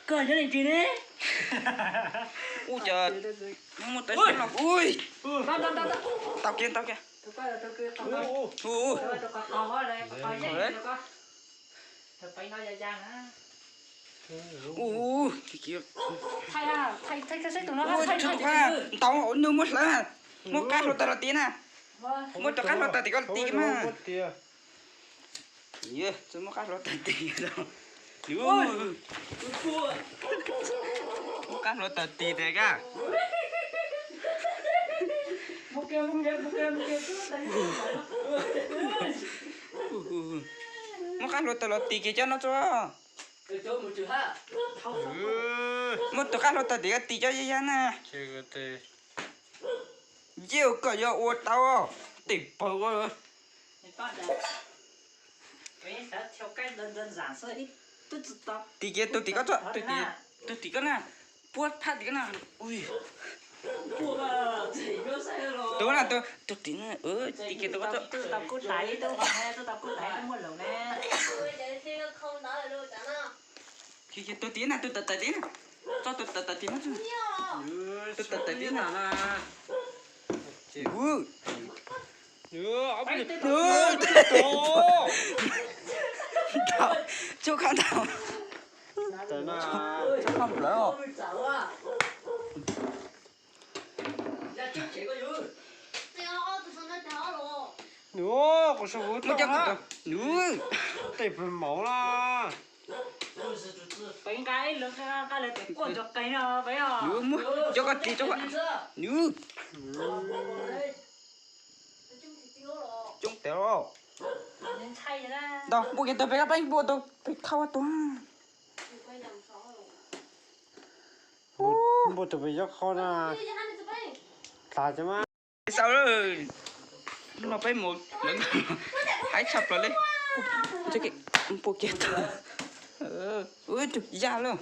Koj nyob leej twg ne? Ub, cov muaj tau sab no. Ui, tau kiag, tau kiag. Ntau, nws muaj hlawv, muaj qab hluav taws los tis na. Muaj rov qab hluav taws tim koj los tis mas. Muaj qab hluav taws tis, muaj qab hluav taws tis tiag kab. Muaj qab hluav taws los tis kiag cov no tso. Muaj tus qab hluav taws tim koj tis cov yaj yaj na. Yeej koj yuav ua tau tej paug. Tis kiag tus tim koj tso, tus tim koj na, puab phab tim koj na. Tus na, tus tim na, tis kiag tus koj tso. Tus tim na, tus tawm tawm tim na, tso tus tawm tawm tim no. Tus tawm tawm tim na. Tsuj kab ntau. Tsuj kab nplawv os. Muaj cov kawm, nws tej pw mauv na. Nws muaj cov koj tis tso, nws coob tiag os. Ntau, npuaj kiag tau peb kab peeb, npuaj tau peb khau tuag. Npuaj tau peb yob qhov na. Tag cov mas. Xaus lawm, no peb mus lawv haib tshaj plaws li. Npuaj kiag tau. Tus yaj lawm.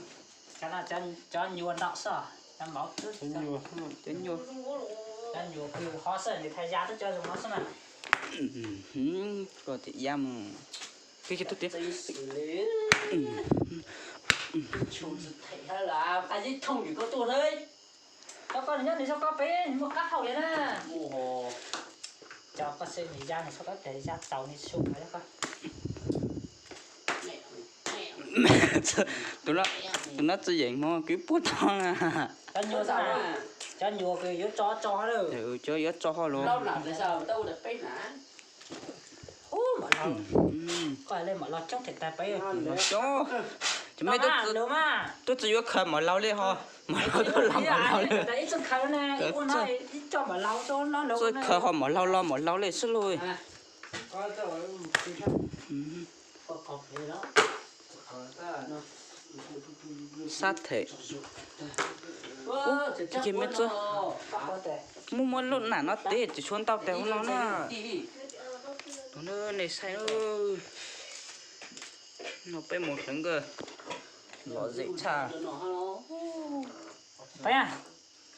Cov nyuag no xwb, cov mauv xwb. Cov nyuag, cov nyuag kws ho xwb, nws thaj ya twb cov zoo no xwb na. Koj thiaj ya mus. Koj tus tiag. Cov koj nyob nws txhob koj peb nws muaj qab hau li na. Cov koj xwb nws ya nws txhob koj peb ya txaus nws su no. Tus no tsis yeem hmo kwv puag tod na. Cov nyuag, cov nyuag kws yuav tso tso lawm. Cov yuav tso ho los. Koj le mam los coob them tas peb. Cov mej tuaj txug yuav khaws mam laug li ho, mam laug tuaj los mam laug li. Tuaj khaws ho mam laug los mam laug li xwb lauj. Sab them. Ub, ces mej txawj muab muab lub nam no teb tsis tshua ntau tes ua no na. Tus no nej saib, no peb mus hlawv nkawd lom zem tshaj. Peb,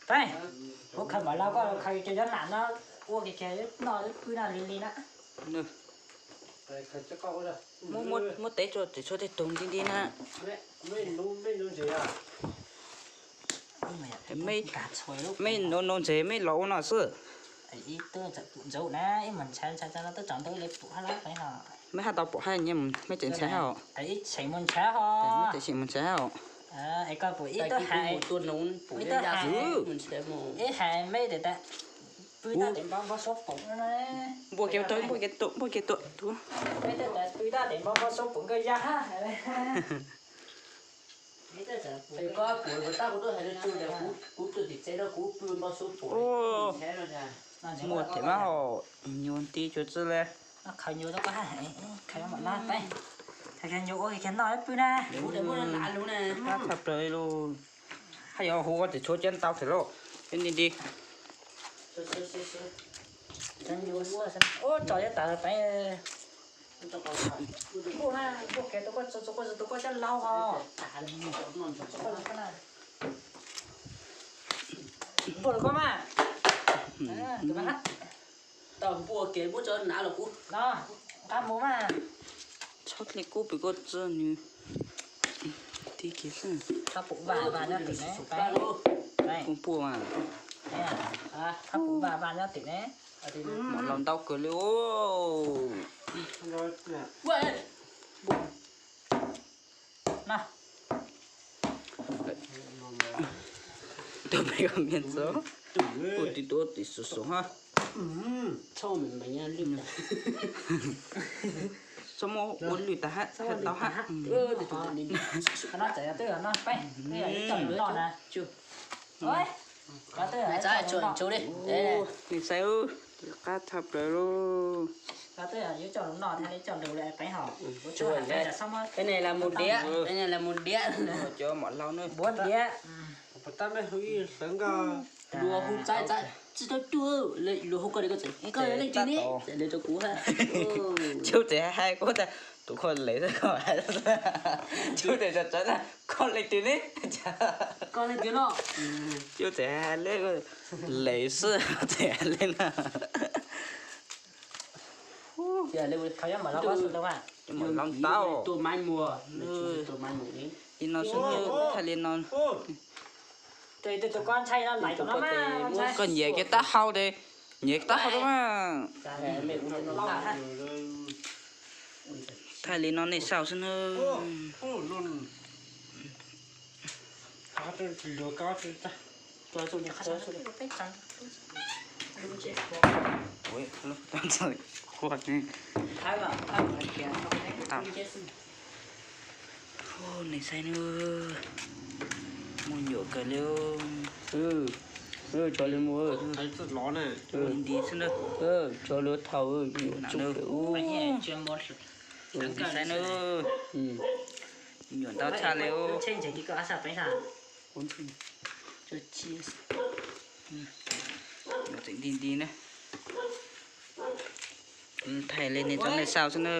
peb, kuv khaws mam laug koj khaws cov yob nam no ua kiag kiag noj pw no li li na. Muab, muab teb tso tsis tshua tej tug nti nti na. Mej nov nov ntses mej los ua no xwb. Mej haj tau pom hab, mej tseem ntshai hab os. Mej tseem ntshai hab os. Npua kiag tau, npua kiag tau. Muaj them mas hos, nyuag nti tsuas txwj le. Khaws nyuag ua kiag noj pw na. Tag tshaj plaws li lauj. Haj yog hu ua tsis tshuav cov ntau them lauj, cov nti nti. Ua tso cov tas peb. Npuaj na, npuaj kiag tau koj txo, txo koj txo, tau koj cov laug ho. Npuaj lawm koj mas. Tau npuaj kiag muab cov nav los kuv. Nqa mus mas. Txhob dle kub pem koj txo nws. Ib kiag xwb. Thab pum vaj vaj nyob tim ne. Pum pum mas. Thab pum vaj vaj nyob tim ne. Mov laus ntau kawg li. Tus peb koj miaj txo. Ua tib tug ua tim xus xus hab. Txhob muab ua lwj tag hab, tau hab. Nws saib qab tshaj plaws lauj. Peb ne las mus diam, peb ne las mus diam. Cov mov laus na. Luag hu txaib txaib tsis tau cuag, luag hu koj li koj txawm koj leej twg ne, txawm li rau kuv hab. Cub tseem hais kuv tas tus koj lev xwb koj hais. Cub tseem txawv na, koj leej twg ne? Koj leej twg no? Cub tseem hais li lev xwb tseem hais li na. Cov mov laus ntau. Li no xwb, thaij li no. Koj nyiam kiag taub hau tes, nyiam taub hau rau mas. Thaij li no nej saib xwb na. Nej saib na, muaj nyuam kawg li. Tso li muaj, tso li thau. Saib na, nyuam ntau tshaj li. Nyuam tseem nti nti na. Thaij li nej tsoom nej saib xwb na.